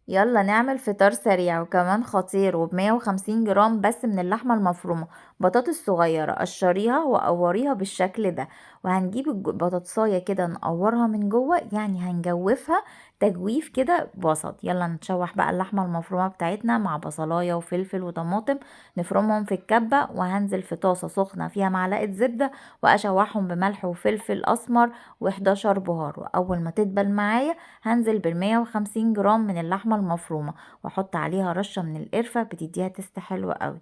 يلا نعمل فطار سريع وكمان خطير، وب150 جرام بس من اللحمة المفرومة. بطاطس صغيرة قشريها وقوريها بالشكل ده، وهنجيب البطاطساية كده نقورها من جوه، يعني هنجوفها تجويف كده وسط. يلا نشوح بقى اللحمة المفرومة بتاعتنا مع بصلاية وفلفل وطماطم، نفرمهم في الكبة، وهنزل في طاسة سخنة فيها معلقة زبدة وأشوحهم بملح وفلفل أسمر وحداشر بهار. وأول ما تدبل معايا هنزل ب150 جرام من اللحمة المفرومة واحط عليها رشة من القرفة بتديها taste حلو قوي.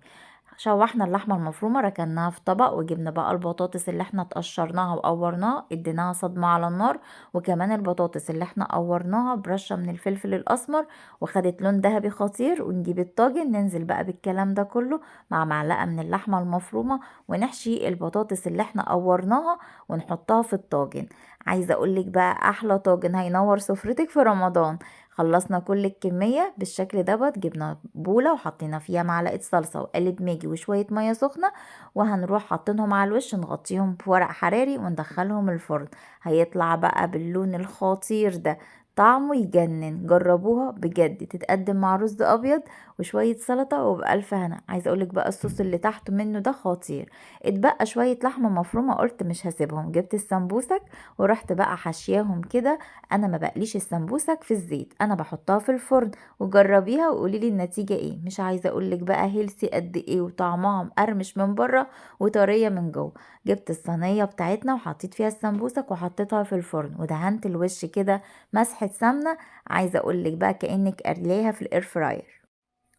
شوحنا اللحمة المفرومة ركناها في طبق، وجبنا بقى البطاطس اللي احنا اتقشرناها وقورناها اديناها صدمة على النار، وكمان البطاطس اللي احنا قورناها برشة من الفلفل الاسمر وخدت لون ذهبي خطير. ونجيب الطاجن ننزل بقى بالكلام ده كله مع معلقة من اللحمة المفرومة، ونحشي البطاطس اللي احنا قورناها ونحطها في الطاجن. عايزة اقولك بقى احلى طاجن هينور سفرتك في رمضان. خلصنا كل الكمية بالشكل دوت، جبنا بولة وحطينا فيها معلقة صلصة وقالب ماجي وشوية مية سخنة، وهنروح حاطينهم على الوش نغطيهم بورق حراري وندخلهم الفرن. هيطلع بقى باللون الخطير ده، طعمه يجنن. جربوها بجد، تتقدم مع رز ابيض وشوية سلطة وبألف هنا. عايزة اقولك بقى الصوص اللي تحت منه ده خطير. اتبقى شوية لحمة مفرومة قلت مش هسيبهم، جبت السمبوسك ورحت بقى حشياهم كده. انا ما بقليش السمبوسك في الزيت، انا بحطها في الفرن، وجربيها وقوليلي النتيجة ايه. مش عايزة اقولك بقى healthy قد ايه، وطعمها مقرمش من بره وطرية من جوه. جبت الصينية بتاعتنا وحطيت فيها السمبوسك وحطيتها في الفرن، ودهنت الوش كده مسحة سمنة. عايزة اقولك بقى كأنك قليها في ال air fryer.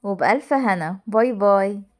وبألف هنا. bye bye.